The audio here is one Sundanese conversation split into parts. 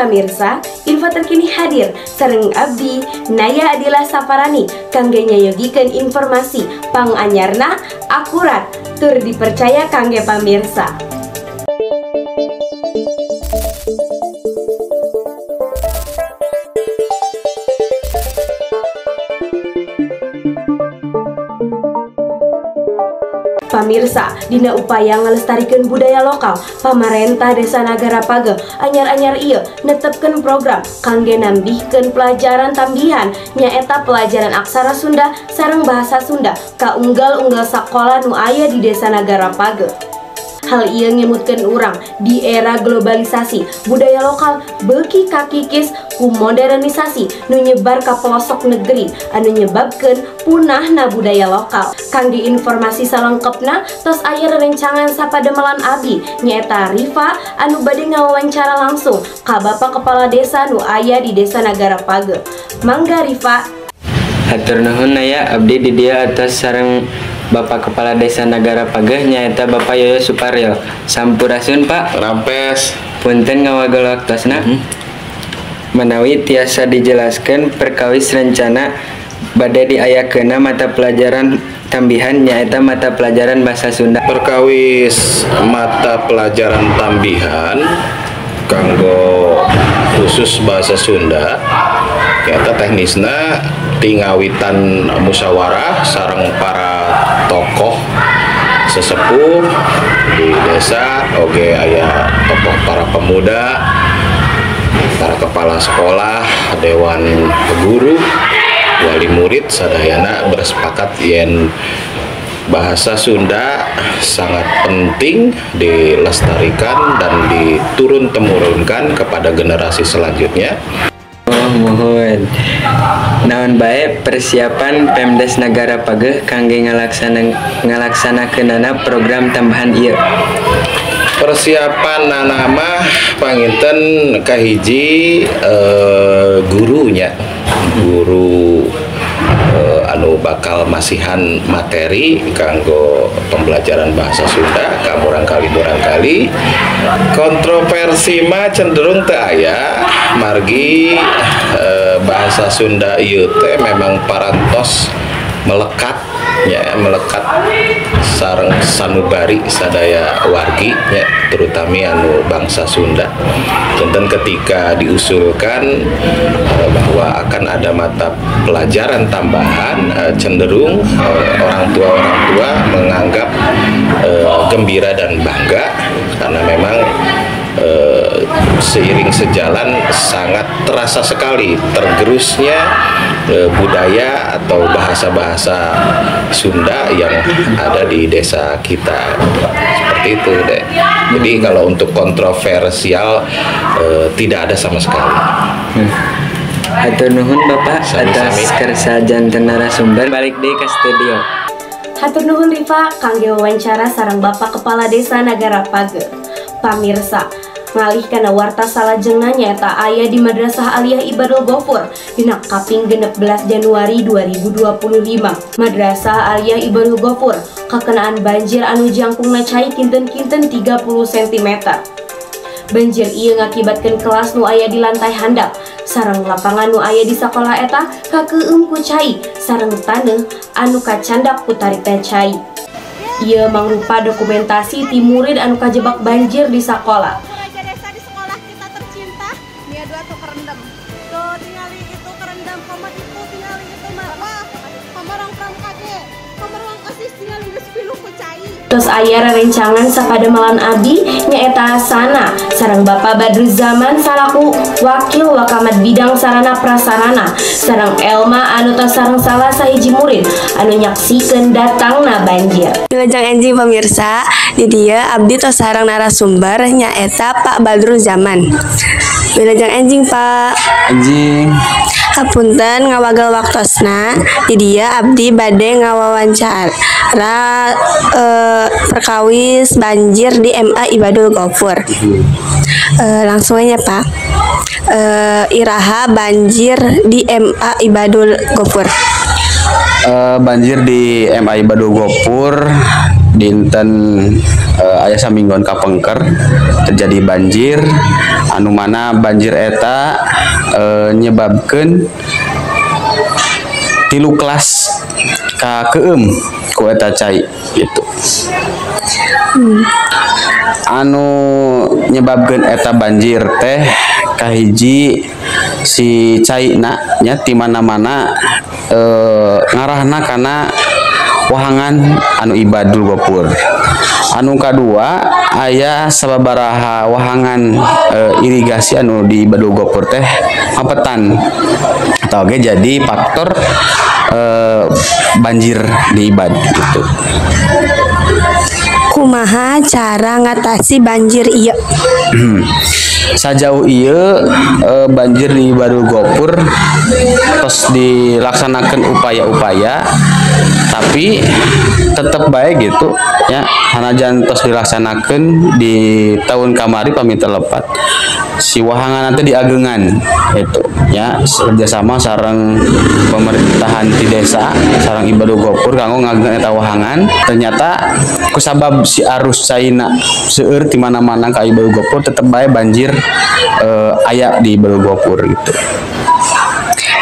pamirsa, info terkini hadir sareng abdi Naya Adila Saparani kangge nyayogikeun informasi panganyarna akurat tur dipercaya kangge pamirsa. Pamirsa, dina upaya ngalestarikeun budaya lokal, pamarentah Desa Nagara Pageh anyar-anyar ieu netepkeun program kangge nambihkeun pelajaran tambihan nyaeta pelajaran aksara Sunda sareng bahasa Sunda ka unggal-unggal sakola nu aya di Desa Nagara Pageh. Hal ieu ngemutkeun urang di era globalisasi, budaya lokal beuki kakikis ku modernisasi nu nyebar ka pelosok negeri anu nyebabkeun punahna budaya lokal. Kangge informasi salengkepna tos aya rerencangan sapademelan abdi nyaeta Rifa anu bade ngawawancara langsung ka Bapak Kepala Desa nu aya di Desa Nagara Pageh. Mangga Rifa. Hatur nuhun Naya, abdi di dieu atos sareng Bapak Kepala Desa Nagara Pageh nyaeta Bapak Yoyo Suparyo. Sampurasun Pak. Rampes. Punten ngawagel waktosna. Manawi tiasa dijelaskan perkawis rencana bade diayakeunna mata pelajaran tambihan nyaeta mata pelajaran bahasa Sunda. Perkawis mata pelajaran tambihan kanggo khusus bahasa Sunda nyaeta teknisna tingawitan musyawarah sareng para tokoh sesepuh di desa, oge aya tokoh para pemuda, para kepala sekolah, dewan guru, wali murid sadayana bersepakat yen bahasa Sunda sangat penting dilestarikan dan diturun-temurunkan kepada generasi selanjutnya. Oh, mohon. Naon bae persiapan Pemdes Nagara Pageh kangge ngalaksanakeunana program tambahan ieu? Persiapan mah panginten kahiji gurunya, guru anu bakal masihan materi kanggo pembelajaran bahasa Sunda ka murangkali-murangkali. Kontroversi mah cenderung teu aya, margi bahasa Sunda ieu teh memang parantos melekat ya, melekat sareng sanubari sadaya wargi ya, terutama anu bangsa Sunda. Janten ketika diusulkan bahwa akan ada mata pelajaran tambahan, cenderung orang tua menganggap gembira dan bangga karena memang seiring sejalan sangat terasa sekali tergerusnya budaya atau bahasa-bahasa Sunda yang ada di desa kita, seperti itu deh. Jadi kalau untuk kontroversial tidak ada sama sekali. Hatur nuhun Bapak atas kersa janten narasumber. Balik deui ke studio. Hatur nuhun Rifa kangge wawancara sareng Bapak Kepala Desa Nagara Pageh. Pamirsa, ngalih kana warta salajengna nyaeta aya di Madrasah Aliyah Ibadul Ghofur dina kaping 16 Januari 2025. Madrasah Aliyah Ibadul Ghofur kakenaan banjir anu jangkungna cai kinten-kinten 30 cm. Banjir ieu ngakibatkeun kelas nu aya di lantai handap sareng lapangan nu aya di sakola eta kakeueum ku cai sareng taneuh anu kacandak ku tarikna cai. Ieu mangrupa dokumentasi ti murid anu kajebak banjir di sakola. Desa di sekolah kita tercinta, dia dua tuh kerendam. Tuh tingali itu kerendam, koma itu tingali itu mah. Koma rong kage, koma ruang OSIS tingali geus piluh ku cai. Tos aya rerencangan sapademelan abdi nyaeta Sana sareng Bapak Badruz Zaman salaku Wakil Wakamad Bidang Sarana Prasarana sareng Elma anu tos sareng salah sahiji murid anu nyaksikeun datangna banjir. Wilujeng enjing pemirsa, di dieu abdi tos sareng narasumber nyaeta Pak Badruz Zaman. Wilujeng enjing Pak. Enjing. Hapunten ngawagel waktosna, di dieu abdi bade ngawawancara perkawis banjir di MA Ibadul Ghofur. Langsung aja Pak. Iraha banjir di MA Ibadul Ghofur. Banjir di MA Ibadul Ghofur dinten Aya samingguan kapengker terjadi banjir anu mana banjir eta nyebabkeun 3 kelas kakeum ku eta cai gitu. Anu nyebabkeun eta banjir teh kahiji si caina nya ti mana-mana ngarahna kana wahangan anu Ibadul Gofur. Anu kadua aya sababaraha wahangan irigasi anu di Ibadul Gofur teh mapetan atau oge jadi faktor banjir di Ibad gitu. Kumaha cara ngatasi banjir ieu? Sajauh ieu banjir di Ibadul Gofur terus dilaksanakan upaya-upaya, tapi tetap baik gitu ya. Hanajan tos dilaksanakan di tahun kamari pamit lepat si wahangan nanti diagengan itu ya, kerjasama sareng pemerintahan di desa sareng Ibadul Gofur kanggo ngagengan eta wahangan. Ternyata kusabab si arus caina seueur di mana-mana ka Ibadul Gofur tetep bae banjir aya di Ibadul Gofur gitu.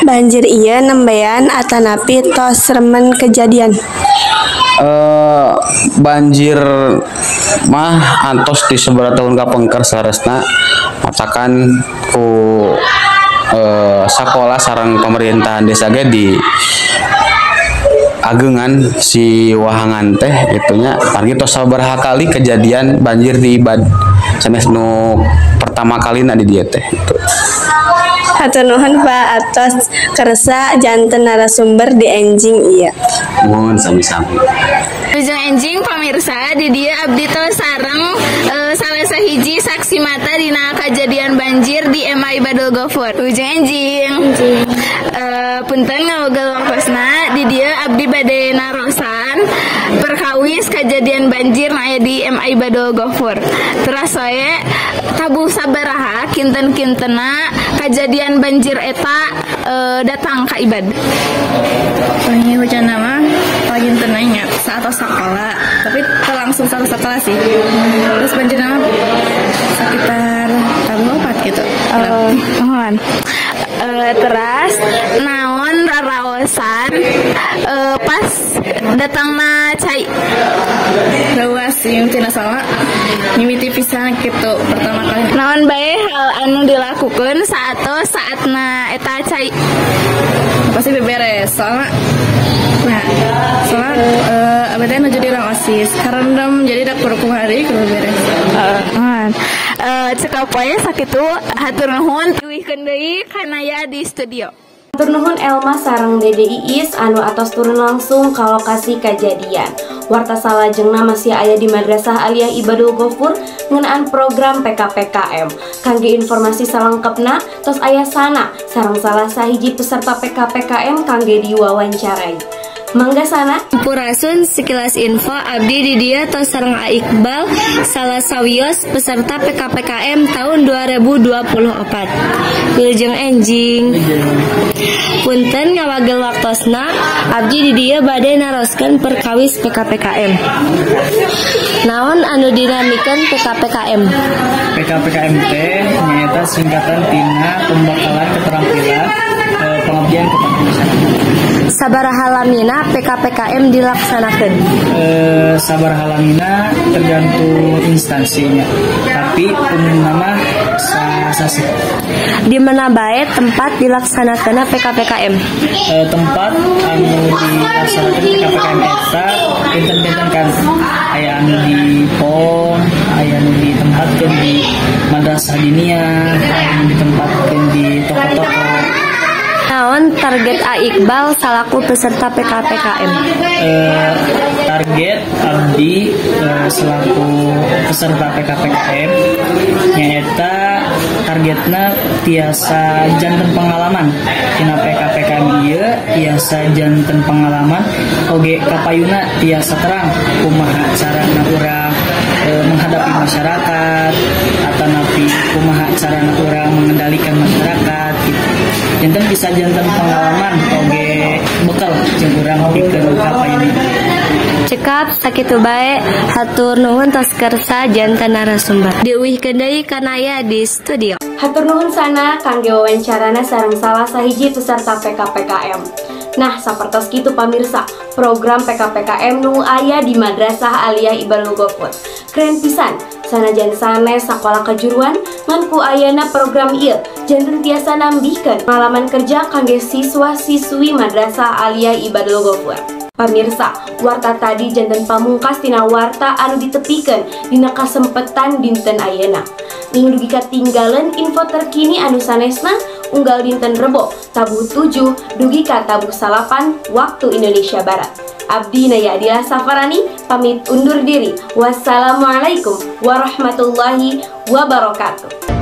Banjir ieu nembean atanapi tos remen kejadian? Banjir mah antos di seberapa tahun kapengker saresna matakan ku sakola sareng pemerintahan desa ge di agengan si wahangan teh itunya pargi tos sabaraha kali kejadian banjir di Ibad sanes nu pertama kali na di dieu teh gitu. Hatur nuhun Pak atos kersa janten narasumber di enjing ieu. Nuhun sami-sami. Wilujeng enjing pamirsa, di dieu abdi tos sareng salah sahiji saksi mata dina kajadian banjir di MA Ibadul Gofur. Wilujeng enjing. Punten ngawegel waktosna, di dieu abdi bade narosan perkawis kajadian banjir nu aya di MA Ibadul Gofur. Teras wae tabuh sabaraha kinten-kintena kajadian banjir eta datang ka Ibad. Pagi hujan nama pagi tenangnya saat sekolah, tapi langsung saat sekolah sih. Terus banjir nama sekitar tahun 4 gitu. Mohon. Teras naon raraosan pas datangna cai Rawas yang tina salah mimiti pisan gitu pertama kali. Naon bae hal anu dilakukan saat saatna eta cai? Pasti beberes soalnya. Nah, soalnya abdi nuju di ruang OSIS karendam jadi dak kudu hari kudu beres. Cekap wae sakitu hatur nuhun tiwihkeun deui kana ya di studio. Hatur nuhun Elma sareng Dede Iis anu atos turun langsung ka lokasi kajadian. Warta salajengna masih aya di Madrasah Aliyah Ibadul Gofur ngeunaan program PKPKM. Kangge informasi salengkepna tos aya sana sareng salah sahiji peserta PKPKM kangge diwawancarai. Mangga sana. Sampurasun, sekilas info abdi di dieu tos sareng A Iqbal salah sawios peserta PKPKM tahun 2024. Wilujeng enjing. Punten ngawagel waktosna, abdi di dieu bade naroskeun perkawis PKPKM. Naon anu dinamikeun PKPKM? PKPKM teh nyaeta singkatan tina pembekalan keterampilan pengabdian kepada masyarakat. Sabaraha lamina PKPKM dilaksanakan? Sabaraha lamina tergantung instansinya, tapi umumna mah sasih. Di mana bae tempat dilaksanakan PKPKM? Tempat anu dilaksanakan PKPKM eta benten-benten kan, aya anu di PON, aya anu ditempatkeun di madrasah diniyah, aya anu ditempatkeun di toko-toko. Naon target A Iqbal salaku peserta PKPKM? Target abdi selaku peserta PKPKM nyaeta targetna tiasa janten pengalaman tina PKPKM ieu, tiasa janten pengalaman oge kapayuna tiasa terang kumaha carana urang menghadapi masyarakat atanapi kumaha carana urang mengendalikan masyarakat gitu. Janten bisa janten pengalaman oge bekal jeung urang pikeun kapayuna. Cekap. Cekap sakitu bae, hatur nuhun tos kersa janten narasumber. Diuihkeun deui ka Naya di studio. Hatur nuhun Sana kangge wawancarana sareng salah sahiji peserta PKPKM. Nah, sapertos kitu pamirsa, program PKPKM nu aya di Madrasah Aliyah Ibadul Ghofur. Keren pisan, sanajan sanes sakola kejuruan, ngan ku ayana program ieu janten tiasa nambihkeun pengalaman kerja kangge siswa-siswi Madrasah Aliyah Ibadul Ghofur. Pamirsa, warta tadi janten pamungkas tina warta anu ditepikeun dina kasempetan dinten ayeuna. Ning dugi katinggalan info terkini anu sanesna unggal dinten Rebo tabuh 7 dugi ka tabuh 9 waktu Indonesia Barat. Abdi Naya Adila Safarani pamit undur diri. Wassalamualaikum warahmatullahi wabarakatuh.